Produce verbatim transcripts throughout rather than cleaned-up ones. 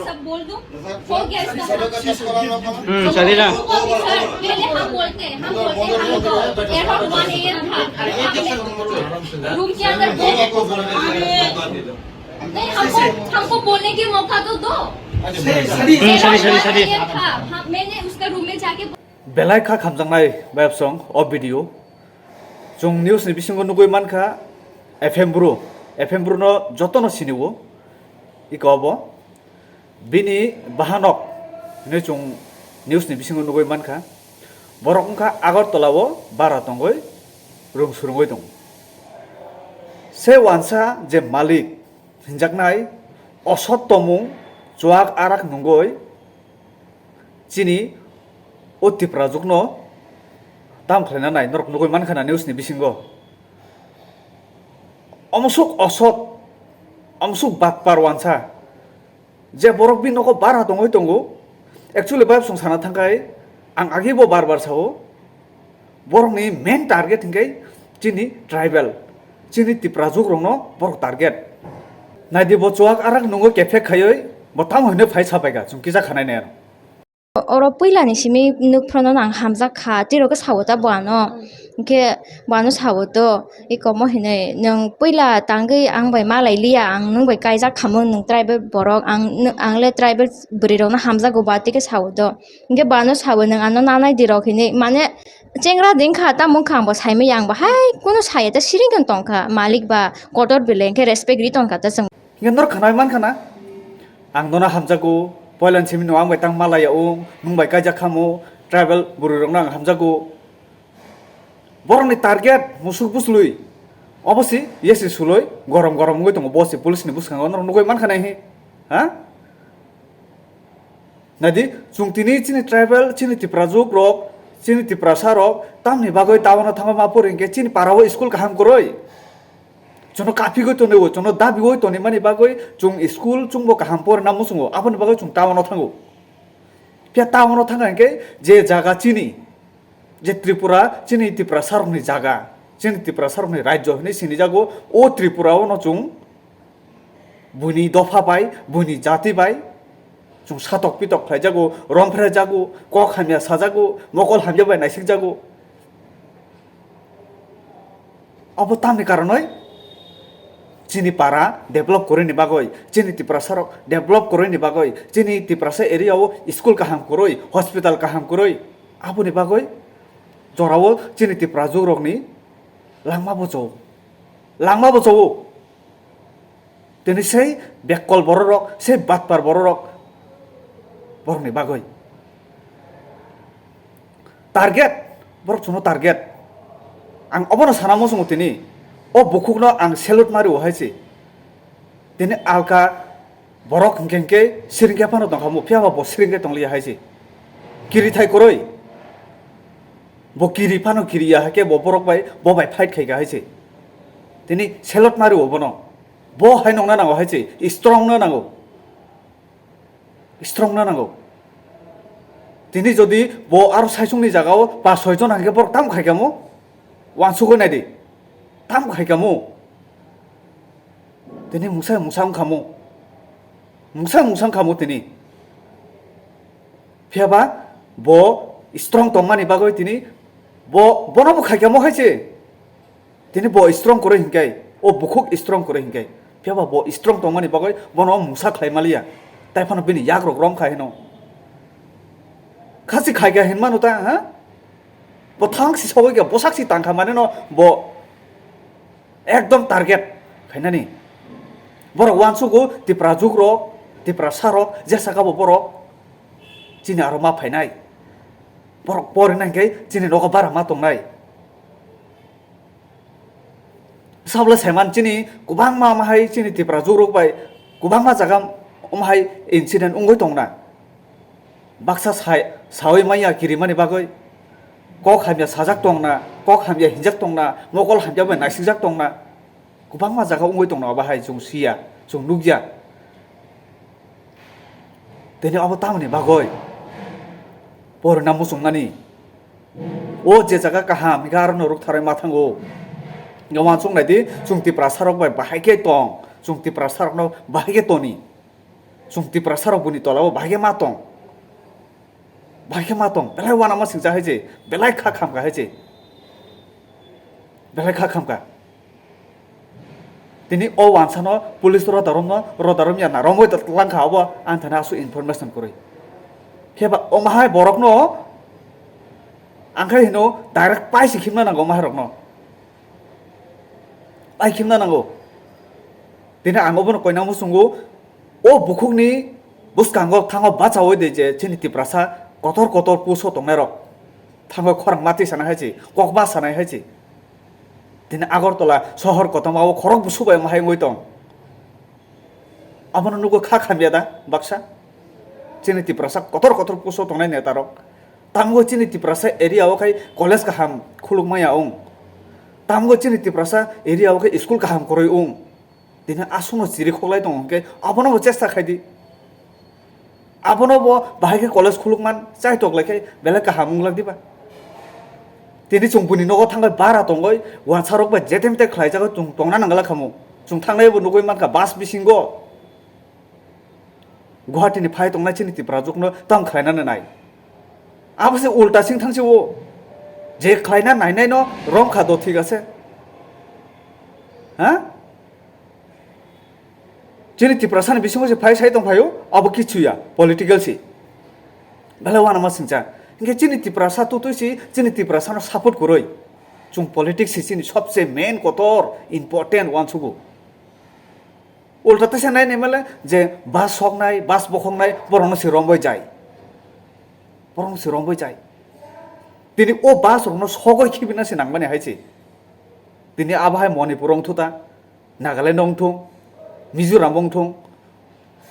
सब बोल दूं? हो गया इसका काम? हम्म, सही ना। वो भी सर, पहले हम बोलते हैं, हम बोलते हैं, हम तो around वन एएम था। रूम के अंदर बोल, नहीं, हमको, हमको बोलने के मौका तो दो। हम्म, सही, सही, सही। वन एएम था, हाँ, मैंने उसका रूम में जाके Belai kha khamjaknai bayapsong o video. Chwng news ni bisingo nugwi mankha F M Bru. F M Bru no jotono sinio. Iko obo. Bini bahanok hinwi chwng news ni bisingo nugwi mankha. Borok wngkha Agartala o bara tongwi rwng swrwngwi tongo. Se wansa je malik hinjaknai osot tomung chuak arak nungwi chini o Tiprajwkno tam khlaina nai norok nugwi mankha na news ni bisingo. Omsuk osot, omsuk batpar wansa. Je borok bini nogo bara tongwi tongo. Actually, bayapsong sana thangkhai, ang agi bo bar bar sao, borokni main target hinkhe chini tribal, chini Tiprajwk rokno borok target. Naidi bo chuak arak nungo kefek khaiwi, bo tamo hwnwi phai sapaikha, chwng kisa khanai nai. Oro puila ni simi nuk phano ang hamjak kha, tei rok sao ta bo ano. Hinkhe bo ano sao to, iko mo hinwi, "Nwng puila tangwi ang bai malai liya, ang nwng bai kaijak khamu, nwng tribal borok, ang, nwng, ang le tribal bwrwi rokno hamjago ba," tei khe sao to. Hinkhe bo ano sao, "Nwng ano nanai di rok," hinwi, mane chengra di wngkha, tamo wngkha ang bo saimanya, ang bo hai kunu saya ta siring khe tongkha, malik ba kotor belai hinkhe respect ri tongkha ta chwng. Hinkhe norok khna bai mankha na? Ang nono hamjago, poilani simi no ang bai tang malaya o, nwng bai kaijak khamu, tribal bwrwi rokno ang hamjago. Borokni target musuk buslwi. Obo si yesi suloi gorom gorom wngwi tongo, bo si police ni bwskango norok nugwi mankha nai hi? Ha? Naidi, chwng tini chini tribal, chini Tiprajwk rok, chini Tiprasa rok tamni bagwi town o thangma ma pori hinkhe chini para o school kaham kwrwi. Chwngno kaphigwi tonwi, chwngno dabiwi tonwi mani bagwi chwng school chwngbo kaham porina muchungo, aboni bagwi chwng town o thango. Phiya town o thangkha hinkhe je jaga chini, je Tripura, chini Tiprasa rokni jaga, chini Tiprasa rokni rajyo hinwi sinijago, o Tripura o no chwng buini dopha bai, buini jati bai chwng satok pitok khlaijago, romphrejago, kok hamya sajago, mokol hamya bai naisikjago. Abo tamni karonoi chini para develop kwrwini bagwi, chini Tiprasa rok develop kwrwini bagwi, chini Tiprasa area o school kaham kwrwi, hospital kaham kwrwi, aboni bagwi jorao chini Tiprajwk rokni langma bocho, langma bocho. Tini sei bekkol bororok, sei batpar bororok, borokni bagwi target, borok chwngno target. Ang obono sana muchungo tini, o bukhukno ang salute mari o hai se. Tini alka borok hinkhe hinkhe siringkhe phano tongkha mo, phiya ba bo siringkhe tongliya hai se. Kiri thai kwrwi, bo kiri phano kiriya hai khe bo borok bai, bo bai fight khaikha hai se. Tini salute mari o bono. Bo hai nongna nango hai se, strong na nango. Strong na nango. Tini jodi bo aro saisungni jagao pa soi jon hangke borok tam khai kamo? Wansugwi nai di. Tam khai kamo? Tini mungsa mungsa wng kamo? Mungsa mungsa wng kamo tini? Phiya ba bo strong tongmani bagwi tini bo, bono bo khai kamo hai se. Tini bo strong kwrwi hinkhe, o bukhuk strong kwrwi hinkhe, phiya ba bo strong tongmani bagwi bono mungsa khlai maliya, tai phano bini yak rok rom kha hino. Khasi khai kha hinmano ta, ha? Bo thang si sogwi kha, bwsak si tang kha, mane no bo ekdom target khainani. Borok uansugo Tiprajwk rok, Tiprasa rok, jesa kha bo borok chini aro ma phainai. Borok porinai hinkhe chini nogo bara ma tongnai. Sabole saiman chini kwbangma omo hai chini Tiprajwk rok bai kwbangma jaga omo hai incident wngwi tongna. Baksa sai, saui manya kirimani bagwi kok hamya sajak tongna, kok hamya hinjak tongna, mokol hamya bai naisikjak tongna. Kwbangma jaga wngwi tongna obo hai chwng siya, chwng nukya. Tini obo tamoni bagwi porina muchungnani? O je jaga kaham, hinkhe aro norok tharai ma thango. Hinkhe uansuk nai di, chwng Tiprasa rok bai bahai khe tong, chwng Tiprasa rokno bahai khe toni. Chwng Tiprasa rok buni tola o bahai khe ma tong. Bahai khe ma tong. Belai uanama singcha hai se. Belai kha khamkha hai se. Belai kha khamkha. Tini o wansano police rodarom no, rodarom ya na romoi ta langkha obo ang thani asu information kwrwi. Khe ba omo hai borok no ang khe hino direct paisi khimna nango omo hai rok no. Pai khimna nango. Tini ang obono koina muchungo, o bukhukni bwskango thango bachaui de je chini Tiprasa kotor kotor puso tongnai rok. Thango khorang mati sanai hai se, kokma sanai hai se. Tini Agartala sohor kotorma o khorok busu bai ma hai wngwi tong. Abono nugo kha khamya da baksa? Chini Tiprasa kotor kotor puso tongnai neta rok. Tamo chini Tiprasa area o khai college kaham khuluk maya ong. Tamo chini Tiprasa area o khai school kaham kwrwi ong. Tini aswkno chiri khoklai tongo hwnkhe abono bo chesta khai di. Abono bo bahai khe college khuluk man chai tok lai khai belai kaham wng lak diba? Tini chwng buni nogo thangbai bara tongoi wansa rok bai jetem te khlai jago chwng tongna nang glak khamu. Chwng thangnai bo nugui mankha bus bisingo. Guwahati ni phai tongnai chini Tiprajwk no tamo khlainani nai. Abo se ulta sing thang se o. Je khlaina nainai no rom kha do thik ase. Ha? Chini Tiprasa ni bisingo se phai sai tong phaio, abo kichu ya, political si. Belai uanama singcha. Hinkhe chini Tiprasa tutui si, chini Tiprasa no support kwrwi. Chwng politics si chini sobse main kotor important uansugo. Ulta teisa nai nai male je bus soknai, bus bokhoknai, borokno se rombai jai. Borokno se rombai jai. Tini o bus rokno sogoi khibina se nangmani hai se. Tini abo hai Manipur wng thuta, Nagaland wng thung, Mizoram wng thung.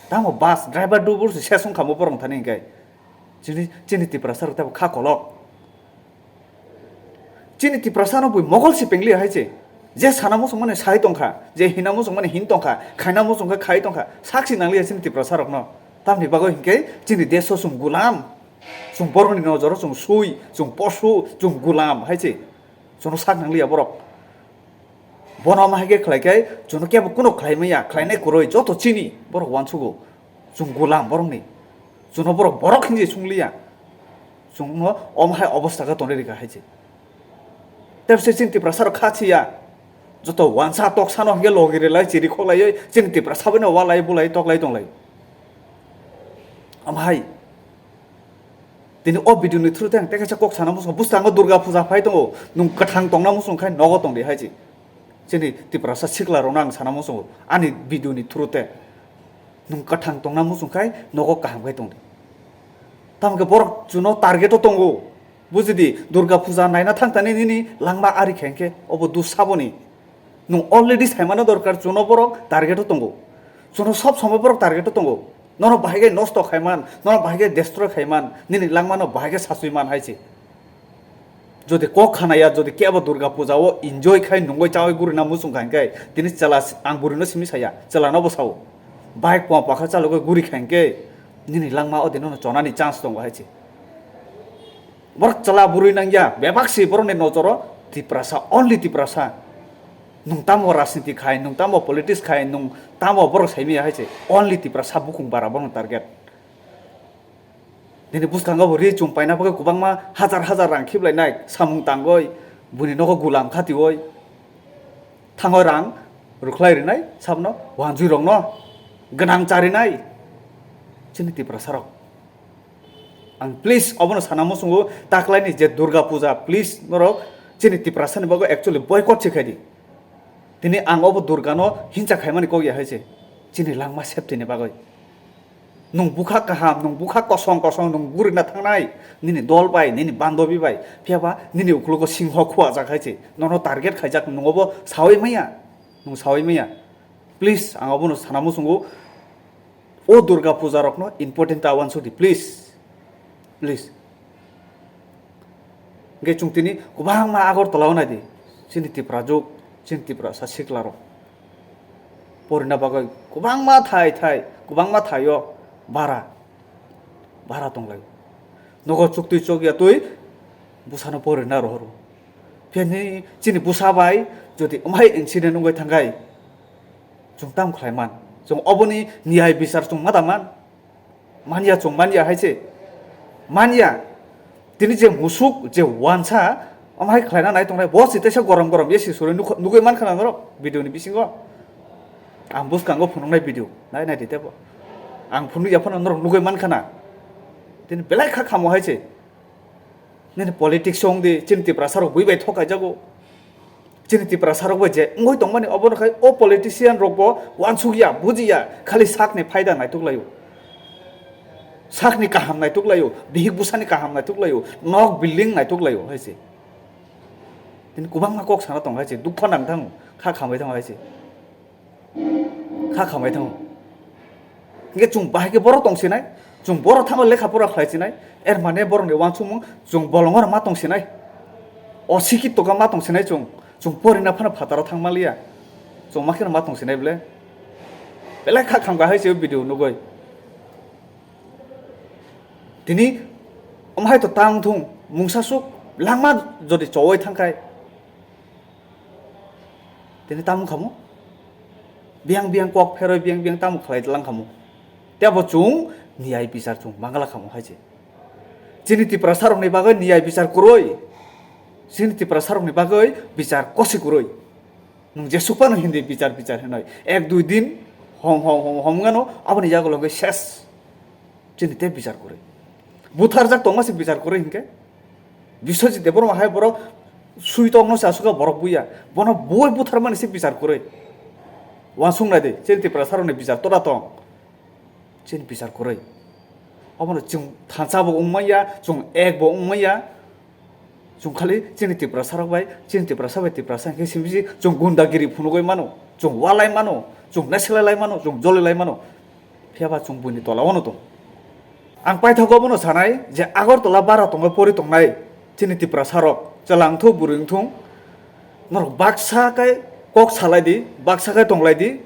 Tamo bus driver dubur se sesong khamo borok thani hinkhe. Chini, chini Tiprasa rok tabo kha kolok. Chini Tiprasa no bui mogol si pengli hai se. Je sana muchung mani sai tongkha, je hina muchung mani hin tongkha, khaina muchung khe khai tongkha. Saksi nangli chini Tiprasa rok no. Tamni bagwi hinkhe chini desh o chwng gulam. Chwng borok ni nojoro chwng sui, chwng posu, chwng gulam hai se. Chwngno sak nangliya borok. Bono ama hai khe khlai khe chwngno kebo kuno khlai maya, khlainai kwrwi joto chini borok uansugo. Chwng gulam borokni. Chwngno borok borok hinwi sungliya. Chwngno omo hai obostha khe tonwi rikha hai se. Tebse chini Tiprasa rok kha chiya. Joto uansa toksano hwnkhe logi relai chiri khoklaiwi chini Tiprasa bai no walai bulai toklai tonglai. Omo hai. Tini o video ni through te ang tei kaisa kok sana muchungo, bwskango Durga puja phai tongo, nwng kwthang tongna muchung khai nogo tong di hai se. Chini Tiprasa sikla rokno ang sana muchungo ani video ni through te. Nwng kwthang tongna muchung khai nogo kaham khai tong di. Tamo khe borok chwngno target o tongo. Buji di, Durga puja naina thang thani nini langma ari khe hwnkhe obo dusaboni. Nwng already saimano dorkar, chwngno borok target o tongo. Chwngno sob somoi borok target o tongo. Nono bahai khe nosto khaiman, nono bahai khe destroy khaiman, nini langmano bahai khe sasui man hai se. Jodi kok khanaya, jodi kebo Durga puja o enjoy khai nungoi chawi gurina muchung kha hinkhe, tini chwla s-, ang burino simi saya, chwlano bo sao. Bike poma pakha chalogoi guri kha hinkhe, nini langma o dinono chonani chance tongo hai se. Borok chwla bwrwi nangya, bebak se borokni nojoro Tiprasa, only Tiprasa. Nwng tamo rajniti khai, nwng tamo politics khai, nwng tamo borok saimaya hai se, only Tiprasa bukung bara borokni target. Nini bwskango bo ri chum paina bagwi kwbangma hajar hajar rang khiplainai, samung tangwi, buini nogo gulam khatiwi, thangwi rang rwkhlai rinai, sabno wanjwi rokno gwnang charinai, chini Tiprasa rok. Ang please obono sana muchungo, taklaini je Durga puja, please norok chini Tiprasani bagwi actually boycott se khai di. Tini ang obo Durgano hinsa khaimani kok ya hai se, chini langma safety ni bagwi. Nwng bwkha kaham, nwng bwkha kosong kosong, nwng gurina thangnai, nini dol bai, nini bandobi bai, phiya ba nini uklogo singho khuajak hai se, nono target khaijak, nwng obo sawi maya, nwng sawi maya. Please, ang obono sana muchungo, o Durga puja rokno important ta uansuk di, please. Please. Hingke chwng tini kwbangma Agartala o nai di. Chini Tiprajwk, chini Tiprasa sikla rok. Porina bagwi kwbangma thai thai, kwbangma thai o bara, bara tonglai. Nogo chuktwi chokya twi bwsano porina rohoro. Phiya ni chini bwsa bai jodi amhai incident wngwi thangkhai, chwng tamo khlai man? Chwng oboni niyai bichar chwng ma da man? Manya chwng manya hai se. Manya. Tini je musuk, je wansa, omo hai khlaina nai tongnai. Bo si teisa gorom gorom, ye si suri nuk-, nugui man khana norok video ni bisingo. Ang bwskango phunuknai video. Nai nai di tebo. Ang phunuk ya phano norok nugui man khana. Tini belai kha khamo hai se. Nini politics song di, chini Tiprasa rok bui bai thok kaijago. Chini Tiprasa rok bai je wngwi tongmani, obono khai o politician rok bo wansuk ya, buji ya, khali sak ni phaida naituk laio. Sak ni kaham naituk laio, bihik busa ni kaham naituk laio, nok building naituk laio hai se. Tini kwbangma kok sana tong hai se, dukho nang thango, kha khambai thango hai se. Kha khambai thango. Hingke chwng bahai khe borok tong sinai, chwng borok thango lekha pora khlai sinai, er mane borok ni wansukmung chwng bolongor ma tong sinai. O sikit toka ma tong sinai chwng, chwng porina phano phataro thang maliya. Chwng ma kheno ma tong sinai bole. Belai kha khamkha hai se o video nugui. Tini omo hai to tang thung, mungsa suk langma jodi chowai thang khai. Tini tamo khamu? Biyang biyang kok pheroi biyang biyang tamo khlai lang khamu? Tebo chwng niyai bichar chwng mangala khamu hai se. Chini Tiprasa rokni bagwi niyai bichar kwrwi. Chini Tiprasa rokni bagwi bichar kosi kwrwi. Nwng jesuk phano hindi bichar bichar hinoi. Ek dui din hom hom hom hom gano aboni yagulo hwnkhe ses. Chini tei bichar kwrwi. Butharjak tongma se bichar kwrwi hinkhe. Biswajit Debbarma hai borok sui tongno se aswk borok buya. Bono bui butharmani se bichar kwrwi. Wansuk nai di, chini Tiprasa rokni bichar tora tong. Chini bichar kwrwi. Obono chwng thansa bo wngmaya, chwng ek bo wngmaya. Chwng khali chini Tiprasa rok bai, chini Tiprasa bai Tiprasa hinkhe simi si chwng gundagiri phunugwi mano, chwng walai mano, chwng naisle lai mano, chwng joli lai mano. Phiya ba chwng buini tola o no tong. Ang paithago bono sanai je Agartala bara tongwi pori tongnai chini Tiprasa rok, chwla wngthung, bwrwi wngthung, norok baksa khe kok salai di, baksa khe tonglai di,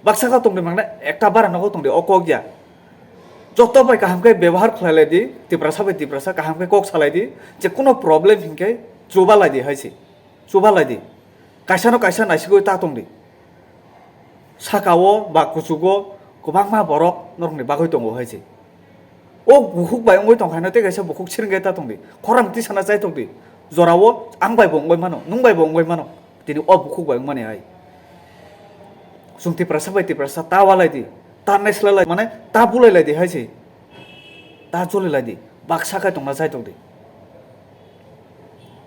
baksa khe tongdi mangna ekta bara nogo tongdi o kok ya. Joto bai kaham khe bebohar khlai lai di, Tiprasa bai Tiprasa kaham khe kok salai di, je kuno problem hinkhe chuba lai di hai se, chuba lai di. Kaisa no kaisa naisigwi ta tongdi. Saka o ba kuchugo kwbangma borok norokni bagwi tongo hai se. O bukhuk bai wngwi tong khaino tei kaisa bukhuk siringkhe ta tongdi. Khorang tisana chai tongdi. Jorao ang bai bo wngwi mano, nwng bai bo wngwi mano. Tini o bukhuk bai wngmani hai. Chwng Tiprasa bai Tiprasa ta walai di, ta naislai lai, mane ta bulai lai di hai se. Ta joli lai di, baksa khe tongna chai tongdi.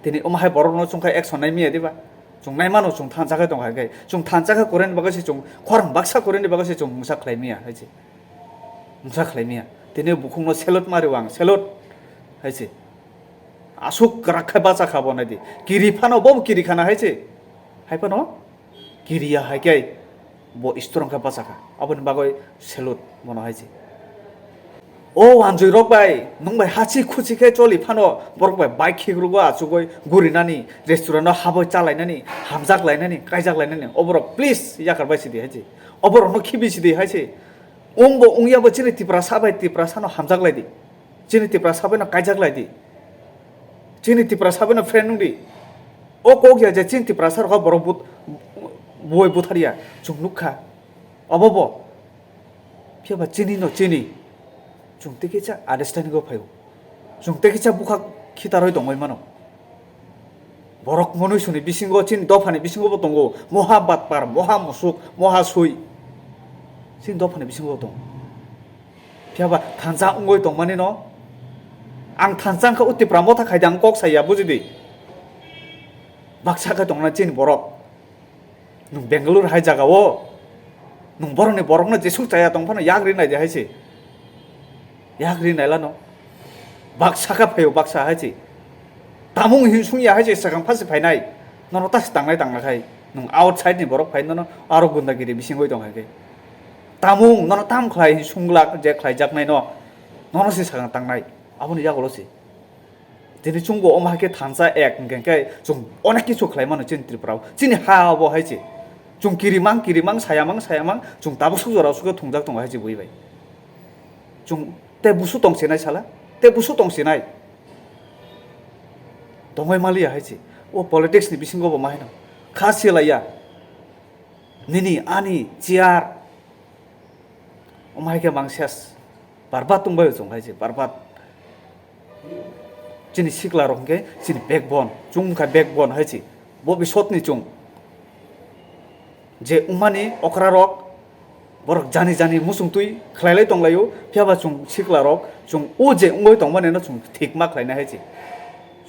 Tini omo hai borokno chwng khe action nai miya diba? Chwng nai mano, chwng thansa khe tong kha khe. Chwng thansa khe kwrwini bagwi se chwng, khorang baksa kwrwini bagwi se chwng mungsa khlai miya hai se. Mungsa khlai miya. Tini bukhukno salute mari o ang, salute hai se. Aswk kwrak khe bacha kha bo nai di. Kiri phano bo kiri khana hai se. Hai phano kiriya hai khe bo strong khe bacha kha. Aboni bagwi salute bono hai se. O wanjwi rok bai, nwng bai hachi khuchi khe choli phano borok bai bike khikrugo achugwi gurinani, restaurant o habwi chalainani, hamjak lainani, kaijak lainani. Oborok please yakar bai sidi hai se. Oborokno khibi sidi hai se. Wng bo wngya bo chini Tiprasa bai Tiprasano hamjak lai di. Chini Tiprasa bai no kaijak lai di. Chini Tiprasa bai no friend wng di. O kok ya je chini Tiprasa rok borok but-, buai buthar ya. Chwng nuk kha. Obo bo. Phiya ba chini no chini. Chwng tei kisa understanding o phai o. Chwng tei kisa bwkha khitarwi tongwi mano. Borok monwi suni bisingo, chini dophani bisingo bo tongo. Moha batpar, moha musuk, moha sui. Chini dophani bisingo bo tongo. Phiya ba thansa wngwi tongmani no. Ang thansa wngkha o Tipra motha khai di, ang kok saya, buji di. Baksa khe tongna chini borok. Nwng Bangalore hai jaga o, nwng borokni borokno jesuk chaya tong phano yak ri nai di hai se. Yak ri nai lano. Baksa kha phaio baksa hai se. Tamung hin sung ya hai se, swkang phasi phainai. Nono tasi tangnai tangna khai. Nwng outside ni borok phai nono aro gundagiri bising oi tong hai khe. Tamung nono tam khlai hin sung glak je khlai jak nai no. Nono se swkang tangnai. Aboni yagulo se. Tini chwngbo omo hai khe thansa ek hwnkhe khe chwng onek kichu khlai mano chini Tripura o. Chini ha obo hai se. Chwng kirimang, kirimang, sayamang, sayamang, chwng tabuk suk jora suk thwngjak tongo hai se bui bai. Chwng tei busu tong sinai sala, tei busu tong sinai. Tongoi maliya hai se. O politics ni bisingo bo ma haino. Kha silaiya. Nini, ani, chair. Omo hai khe mang ses. Barbat tongbai o chwng hai se, barbat. Chini sikla rok hwnkhe chini backbone, chwng wngkha backbone hai se. Bo bisotni chwng. Je wngmani okra rok, borok jani jani muchung twi khlailai tonglaio, phiyaba chwng sikla rok, chwng o je wngwi tongmani no chwng thikma khlainai hai se.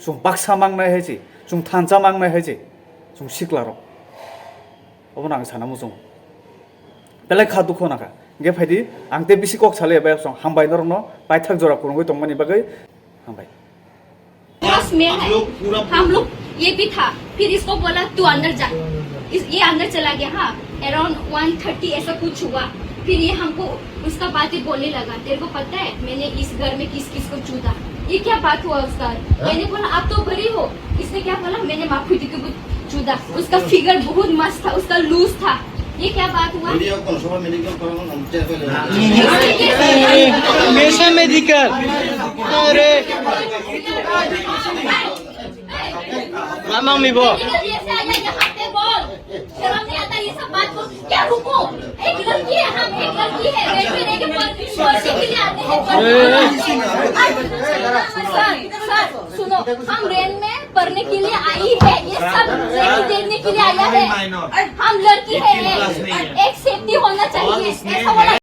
Chwng baksa mangnai hai se, chwng thansa mangnai hai se, chwng sikla rok. Obono ang sana muchungo. Belai kha dukhu nakha. Hingke phaidi, ang tei bisi kok salai bai song hambai norokno paithak jora phurungwi tongmani bagwi hambai. पास में है। हम लोग ये भी था। फिर इसको बोला, "तू अंदर जा।" इस, ये अंदर चला गया। हाँ, अराउंड वन थर्टी ऐसा कुछ हुआ। फिर ये हमको उसका बातें बोलने लगा, "तेरे को पता है मैंने इस घर में किस किस को चूदा?" ये क्या बात हुआ उसका? मैंने बोला, "आप तो बड़ी हो।" इसने क्या बोला, "मैंने माखुदी को चूदा।" उसका फिगर बहुत मस्त था, उसका लूज था। ये क्या बात हुआ? Mesa medical. Are. Mamang mibo. शर्म नहीं आता ये सब बात को? क्या रुको, एक लड़की है, हम एक लड़की है, रेलवे लेके पढ़ने के लिए आते हैं। सर, सर, सुनो, हम रेल में पढ़ने के लिए आई है, ये सब देखने के लिए आया है। हम लड़की है, एक सेफ्टी होना चाहिए। ऐसा वाला